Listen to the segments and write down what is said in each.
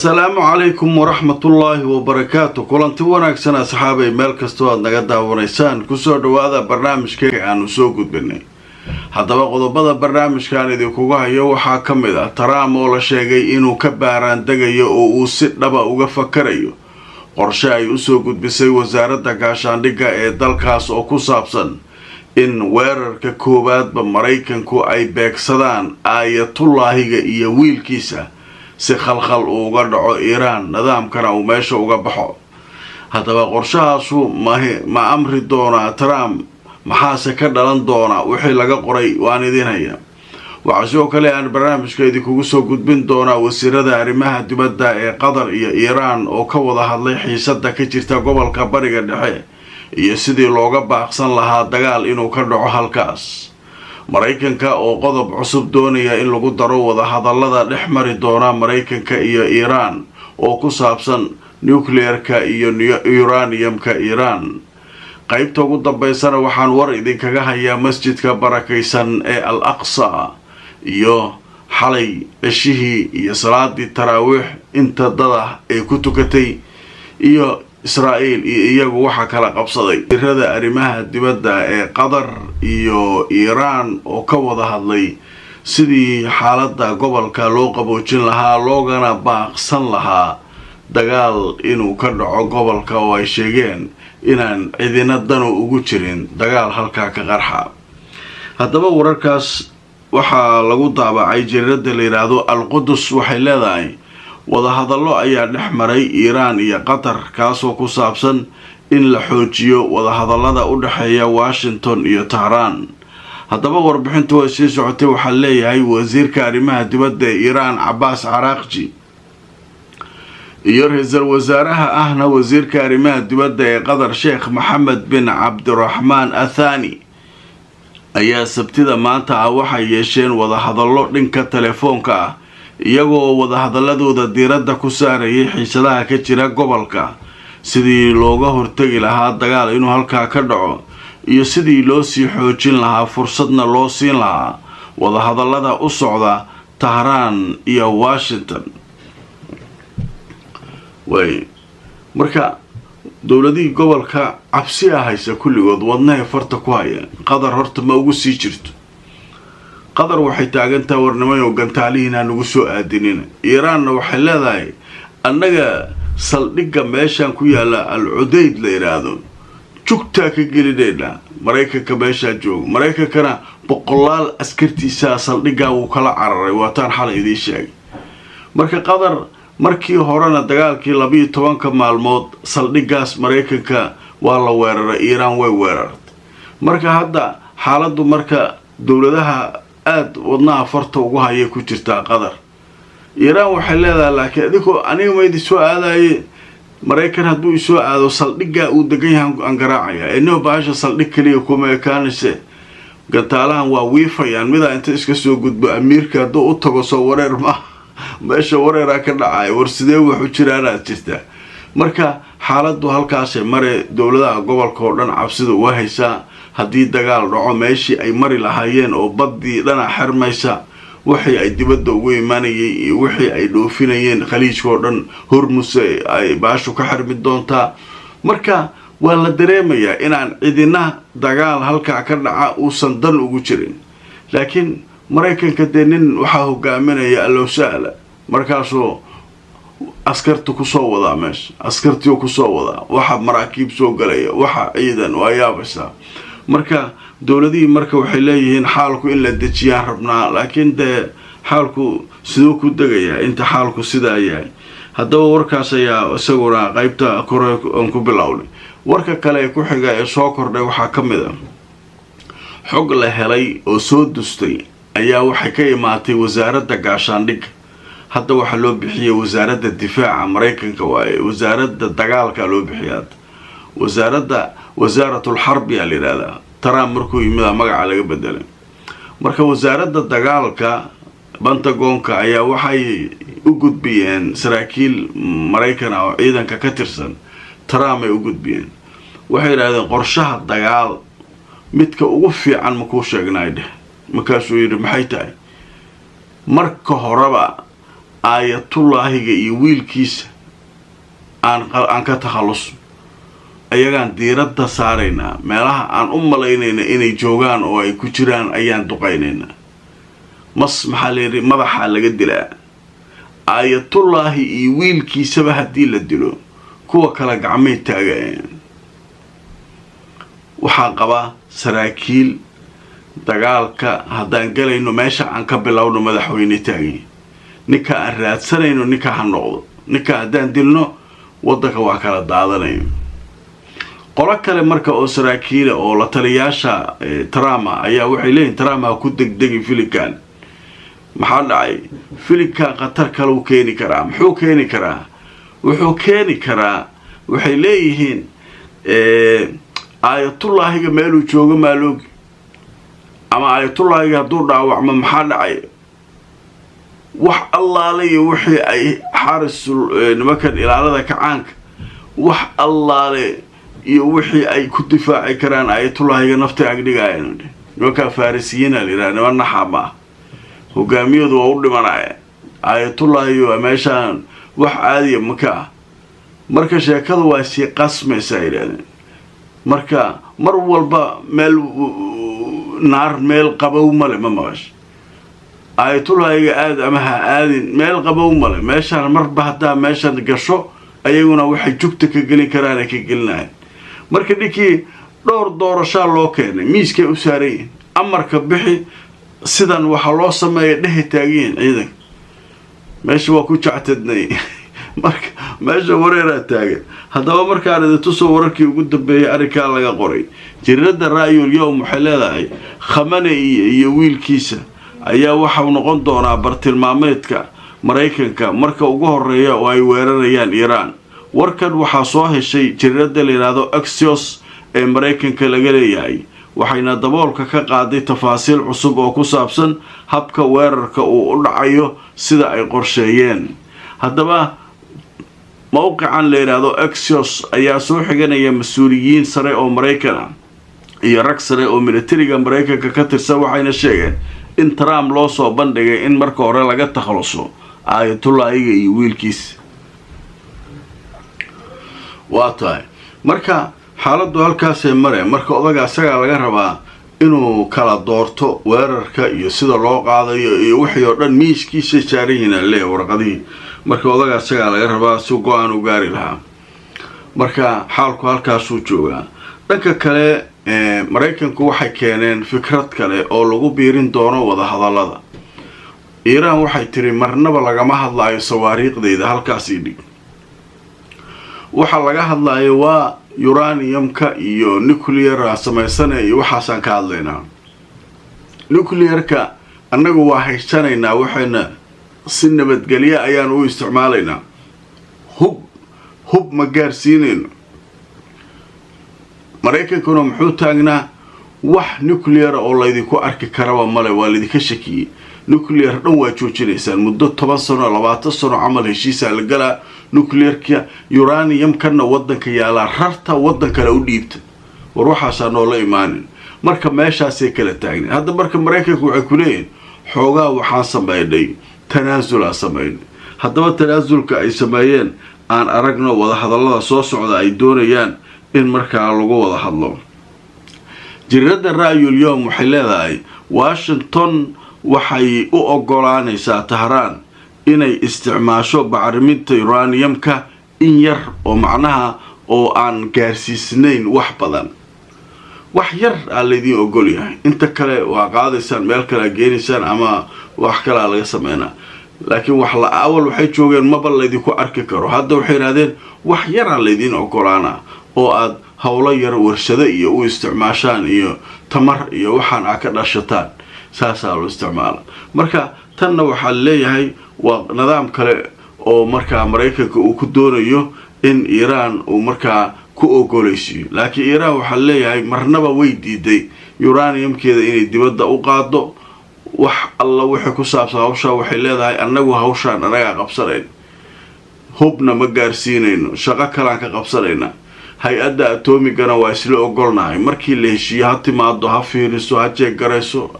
Asalaamu calaykum waraxmatullaahi wabarakaatu. Kulanti wanaagsan, asxaabay, meel kastoo aad naga daawanaysaan, kusoo dhawaada barnaamijkeega aanu soo gudbinay. Haddaba, qodobada barnaamijkan idinkuga hayo waxaa ka mid ah Trump oo la sheegay inuu ka baaraan degayo oo uu si dhaba uga fakarayo qorshe ay usoo gudbisay Wasaaradda Gaashaandhigga ee dalkaas oo ku saabsan in weerarka koowaadba Maraykanku ay beegsadaan Aayatullaahiga iyo wiilkiisa, si khalkhal uu uga dhaco Iiraan, nidaamkana uu meesha uga baxo. Haddaba, qorshahaasu ma amri doonaa Trump? Maxaase ka dhalan doona? Wixii laga qoray waan idiin haya. Waxaa sidoo kale aan barnaamijka idinkugu soo gudbin doonaa wasiirada arrimaha dibadda ee Qatar iyo Iiraan oo ka wada hadlay xiisada ka jirta gobolka Bariga Dhexe iyo sidii looga baaqsan lahaa dagaal inuu ka dhaco halkaas. Maraykanka oo qodob cusub doonaya in lagu daro wadahadallada dhex mari doona Maraykanka iyo Iiraan oo ku saabsan nuclearka iyo uraniumka Iiraan. Qaybta ugu dambeysana waxaan war idinkaga hayaa Masjidka barakaysan ee Al Aqsa iyo xalay ceshihii iyo salaadii taraawiix inta dada ay ku tukatay iyo Israa'iil iyo iyagu waxaa kala qabsaday. Wasiirada arrimaha dibadda ee Qatar iyo Iiraan oo ka wada hadlay sidii xaaladda gobolka loo qaboojin lahaa, loogana baaqsan lahaa dagaal inuu ka dhaco gobolka, oo ay sheegeen inaan cidina danu ugu jirin dagaal halkaa ka qarxa. Haddaba, wararkaas waxaa lagu daabacay jariirada la yidhaahdo Al Qudus. Waxay leedahay wadahadallo ayaa dhex maray Iiraan iyo Qatar, kaasoo ku saabsan in la xoojiyo wadahadallada u dhexeeya Washington iyo Tahraan. Haddaba, warbixintu way sii socotay. Waxaa leeyahay wasiirka arrimaha dibadda ee Iiraan, Cabaas Caraaqji, iyo ra-iisul wasaaraha ahna wasiirka arrimaha dibadda ee Qatar, Sheekh Maxamed bin Cabdiraxmaan Athani, ayaa Sabtida maanta ah waxay yeesheen wadahadallo dhinka telefoonka ah, iyagoo wadahadaladooda diiradda ku saarayay xiisadaha ka jira gobolka, sidii looga hortegi lahaa dagaal inuu halkaa ka dhaco iyo sidii loo sii xoojin lahaa, fursadna loo siin lahaa wadahadallada u socda Tahraan iyo Washington. Way marka dowladihii gobolka cabsi a haysa, kulligood wadnahay farta ku haya. Qatar horta ma ugu sii jirto. Qatar waxay taagantaha warnimayo gantaalihiin nagu soo aadinin. Iiraanna waxay leedahay annaga saldhigga meeshaan ku yaalla Al Cudayd la yidhaahdo jugtaa ka gelinayna Maraykanka meeshaa jooga. Maraykankana boqolaal askartiisaa saldhiggaa wuu kala cararay, waataan xalay idiin sheegay. Marka Qatar markii horena dagaalkii 12-ka maalmood saldhiggaas Maraykanka waa la weeraray, Iiraan way weerartay. Marka hadda xaaladdu marka dowladaha aada wadnaha farta ugu hayay ku jirtaa Qatar. Iiraan waxay leedahay laakiin adinkoo aniga ma idin soo aadaye, Maraykan hadduu isoo aado saldhiggaa uu degan yahay aan garaacaya. Inoo baasha saldhig keliya kuma ekaanayse, gantaalahan waa wiifayaan. Midaa inta iska soo gudbo amiirka hadduu u tago, soo wareer maaha? Meesha wareeraa ka dhacaya. War sidee waxu jiraanaad jirtaa? Marka xaaladdu halkaasay mare. Dowladaha gobolka oo dhan cabsida uga haysaa haddii dagaal dhaco, meeshii ay mari lahaayeen oo baddii dhana xirmaysa, wixii ay dibadda ugu imaanayay iyo wixii ay dhoofinayeen Khaliijka oo dhan, Hormuse ay baashu ka xirmi doontaa. Marka waa la dareemayaa inaan cidina dagaal halkaa ka dhaca uusan dan ugu jirin. Laakiin Maraykanka dee nin waxaa hogaaminaya allowsahla, markaasuu askarta kusoo wadaa meesha, askartii kusoo wadaa, waxa maraakiib soo galaya, waxa ciidan, waa yaabaysaa. Marka dowladihii marka waxay leeyihiin xaalku in la dejiyaan rabnaa, laakiin dee xaalku siduu ku degayaa inta xaalku sidaa yahay? Haddaba, warkaas ayaa isaguna qeybta kore aan ku bilownay. Warka kale ee ku xiga ee soo kordhay waxaa ka mid a xog la helay oo soo dustay ayaa waxay ka imaatay Wasaaradda Gaashaandhigga. Hadda waxaa loo bixiyay Wasaaradda Difaaca Maraykanka, waaye Wasaaradda Dagaalka loo bixiyay hadda, wasaaradda Wasaaratul Xarbi aa la yidhahdaa. Trump markuu yimida magaca laga bedelay. Marka Wasaaradda Dagaalka, Pentagonka, ayaa waxay u gudbiyeen saraakiil Maraykan ah oo ciidanka ka tirsan Trump ay u gudbiyeen. Waxay yidhahdeen, "Qorshaha dagaal midka ugu fiican makuu sheegnaay?" dheh. Markaasuu yidhi, "Maxay tahay?" Marka horeba Aayatullaahiga iyo wiilkiisa aan ka takhallusno, ayagaan diiradda saaraynaa, meelaha aan u malaynayna inay joogaan oo ay ku jiraan ayaan duqaynaynaa. Mas maxaa layidhi, madaxaa laga dilaa. Aayatullaahi iyo wiilkiisaba haddii la dilo, kuwa kale gacmay taagaeen. Waxaa qabaa saraakiil, dagaalka haddaan galayno meesha aan ka bilowno madaxweyne taagay, ninka aan raadsanayno ninka ha noqdo, ninka haddaan dilno waddanka waa kala daadanayo. Qolo kale marka oo saraakiila oo la taliyaasha Trump ayaa waxay leeyihin, Trump ha ku degdegi filinkan. Maxaa dhacay? Filinkan khatar kaleu keeni karaa. Muxuu keeni karaa? Wuxuu keeni karaa, waxay leeyihiin, Aayatullaahiga meeluu joogo maaloogi, ama Aayatullaahiga hadduu dhaawacmo, maxaa dhacay? Wax allaale iyo wixii ay xaarisul nimankan ilaalada kacaanka, wax allaale iyo wixii ay ku difaaci karaan Aayatullaahiga nafta agdhigaayaan. Nimankaa Farisiyiina la yidhaha, niman naxa ma ah, hogaamiyadu waa u dhimanaya. Aayatullaahi waa meeshaan wax caadiya maka ah. Marka sheekadu waa sii qasmaysaa, yidhahdeen. Marka mar walba meel naar meel qabow male ma maqash. Aayatullaahiga aad ama ha aadin, meel qabow male meeshaan. Marba haddaa meeshan gasho, ayaguna waxay jugta ka gelin karaan ay ka gelinayan. Marka ninkii dhowr doorashaa loo keenay, miiskay u saaran yihin, amarka bixi, sidan waxaa loo sameeya dhehi taagiyihin ciidanka. Meesha waa ku jactadnay, marka meesha wareeraa taagan. Haddaba markaan idin tuso wararkii ugu dambeeyay arrinkaa laga qoray jariirada Ra'yul Yowm, waxay leedahay Khamanei iyo wiilkiisa ayaa waxau noqon doonaa bartilmaameedka Maraykanka marka ugu horeeya oo ay weerarayaan Iiraan. Warkan waxaa soo heshay jariirada la yidhaahdo Axios ee Maraykanka laga leeyahay, waxayna daboolka ka qaaday tafaasiil cusub oo ku saabsan habka weerarka uu u dhacayo, sida ay qorsheeyeen. Haddaba mowqican la yidhaahdo Axios ayaa soo xiganaya mas-uuliyiin sare oo Maraykan ah iyo rag sare oo militariga Maraykanka ka tirsan, waxayna sheegeen in Trump loo soo bandhigay in marka hore laga takhaluso Aayatullaahiga iyo wiilkiisa. Waa tahay, marka xaaladdu halkaasay mare. Marka odaga isagaa laga rabaa inuu kala doorto weerarka iyo sida loo qaadayo iyo wixii oo dhan miiskiisay saaran yihiin, leeyahay warqadihii. Marka odaga isagaa laga rabaa si go-aan u gaari lahaa. Marka xaalku halkaasuu joogaa. Dhanka kale, Maraykanku waxay keeneen fikrad kale oo lagu biirin doono wadahadallada. Iiraan waxay tiri, marnaba lagama hadlaayo sawaariikhdeyda, halkaasii dhig. Waxa laga hadlayo waa uraniumka iyo nuclear samaysane iyo waxaasaan ka hadlaynaa. Nuclearka annagu waa haysanaynaa, waxayna si nabadgelye ayaan u isticmaalaynaa, hub ma gaarsiinayno. Maraykankuna muxuu taagnaa? Wax nuclear oo laydinku arki karaba male, waa laydinka shakiyey, nuclear dhan waa joojinaysaan muddo 10 sano, 20 sano camal heshiisaa la galaa. Nuclearka, uraniumkana waddanka yaalaa rarta waddan kale u dhiibta, war waxaasaa noola imaanin. Marka meeshaasay kala taagnayn. Hadda marka Maraykanku waxay ku leeyihin, xoogaa waxaan sameynay tanaasulaa sameynay. Haddaba tanaasulka ay sameeyeen aan aragno, wadahadallada soo socda ay doonayaan in markaa lagu wada hadlo. Jariirada Ra'yul Yowm waxay leedahay, Washington waxay u ogolaanaysaa Tahraan inay isticmaasho bacriminta uraniumka in yar, oo macnaha oo aan gaarsiisnayn wax badan. Wax yar aa laydiin ogolyahay, inta kale waa qaadaysaan, meel kale aa geenaysaan ama wax kalea laga sameynaa. Laakiin wax la awal waxay joogeen maba laydinku arki karo. Hadda waxay yidhahdeen, wax yaraa laydiin ogolaanaa oo aad howlo yar, warshado iyo u isticmaashaan iyo tamar iyo waxaan aa ka dhashataan, saasaa loo isticmaala. Marka tanna waxaa leeyahay waa nidaam kale oo markaa Maraykanka uu ku doonayo in Iiraan uu markaa ku ogolaysiiyo. Laakiin Iiraan waxaa leeyahay marnaba way diiday uraniumkeeda inay dibadda u qaado. Wax alla wixii ku saabsan hawshaa, waxay leedahay, annagu hawshaan anagaa qabsanayn, hubna ma gaarsiinayno, shaqo kalaan ka qabsanaynaa. Hay-adda atomigana waa isla ogolnahay, markii la heshiiyo ha timaado, ha fiiriso, ha jeeggarayso,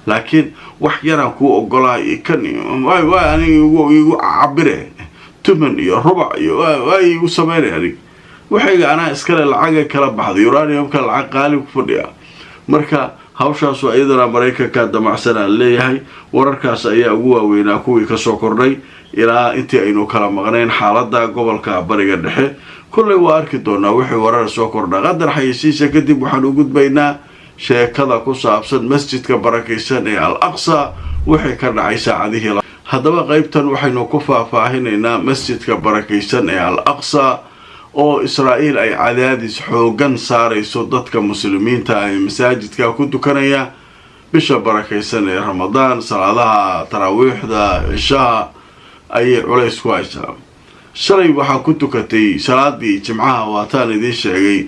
laakiin Wax yaraan kuu ogolaa iyo kan waay aniga igu cabire tuman iyo rubac iyo waa igu sameynay. Aniga waxayga anaa iskale, lacaga kala baxday, uraniumka lacag qaali ku fadhiya. Marka hawshaasu iyadana Maraykanka damacsanaan leeyahay. Wararkaas ayaa ugu waaweynaa kuwii kasoo kordhay ilaa intii aynu kala maqnayn xaalada gobolka Bariga Dhexe. Kollay waa arki doonaa wixii warar soo kordha. Qadar xayeysiisa kadib waxaan u gudbaynaa sheekada ku saabsan masjidka barakaysan ee Al Aqsa, wixii ka dhacay saacadihii. Haddaba qeybtan waxaynu ku faahfaahinaynaa masjidka barakaysan ee Al Aqsa oo Israa'iil ay cadaadis xoogan saarayso dadka muslimiinta ee masaajidka ku tukanaya bisha barakaysan ee Ramadaan. Salaadaha taraawiixda, cishaha ayay culays ku haysaa. Shalay waxaa ku tukatay salaadii Jimcaha, waataan idiin sheegay,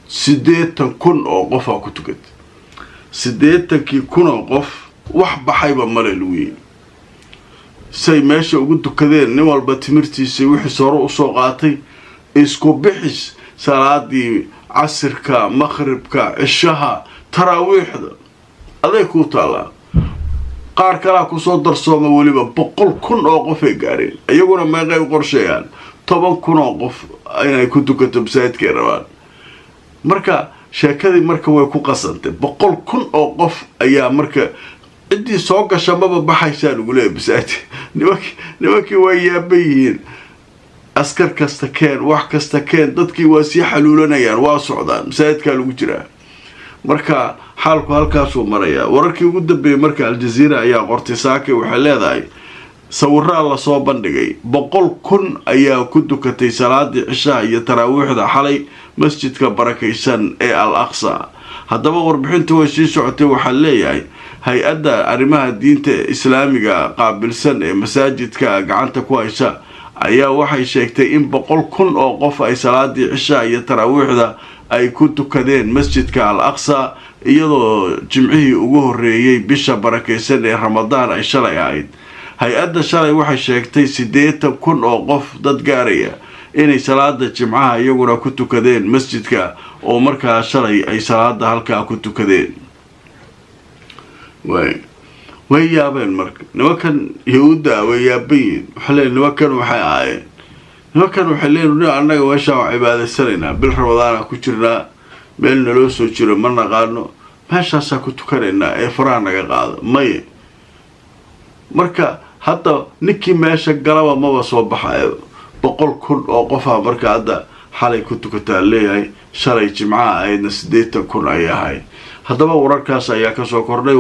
80,000 oo qofaa ku tukatay. 80-kii kun oo qof wax baxayba male lagu yii. Say meesha ugu tukadeen, nin walba timirtiisii wixii hore usoo qaatay, isku bixis salaadii casirka, maqribka, cishaha, taraawiixda aday kuu taallaa. Qaar kalaa kusoo darsooma, weliba 100,000 oo qofay gaareen. Iyaguna meeqay u qorsheeyaan? 10,000 oo qof inay ku tukato masaajidkay rabaan. Marka sheekadii marka way ku qasantay. 100,000 oo qof ayaa marka ciddii soo gasha maba baxaysaan ugu leeya masaajid. Nimankii waa yaaban yihiin. Askar kasta keen, wax kasta keen, dadkii waa sii xaluulanayaan, waa socdaan, masaajidkaa lagu jiraa. Marka xaalku halkaasuu marayaa. Wararkii ugu dambeeyey marka Aljaziira ayaa qortay saakay, waxay leedahay sawiraa lasoo bandhigay, 100,000 ayaa ku dukatay salaadii cishaha iyo taraawiixda xalay masjidka barakaysan ee Al Aqsa. Haddaba warbixintu way sii socotay. Waxaa leeyahay hay-adda arrimaha diinta islaamiga qaabilsan ee masaajidka gacanta ku haysa ayaa waxay sheegtay in 100,000 oo qof ay salaadii cishaha iyo taraawiixda ay ku tukadeen masjidka Al Aqsa, iyadoo Jimcihii ugu horeeyey bisha barakaysan ee Ramadaan ay shalay ahayd. Hay-adda shalay waxay sheegtay 80,000 oo qof dad gaaraya inay salaada Jimcaha iyaguna ku tukadeen masjidka, oo markaa shalay ay salaada halkaa ku tukadeen. Way yaabeen marka nimankan Yahuudda, way yaaban yihiin. Waxay leeyiin nimankan waxay ahaayeen, nimankan waxay leeyiin annaga meeshaan waa cibaadaysanaynaa, bil Ramadaana ku jirnaa, meel naloo soo jiro ma naqaano, meeshaasaa ku tukanaynaa ee faraha naga qaado maye. Marka hadda ninkii meesha galaba maba soo baxayo. 100,000 oo qofaa marka hadda xalay ku tukataa leeyahay, shalay Jimcaha ahaydna 80,000 ayay ahayd. Haddaba wararkaas ayaa kasoo kordhay.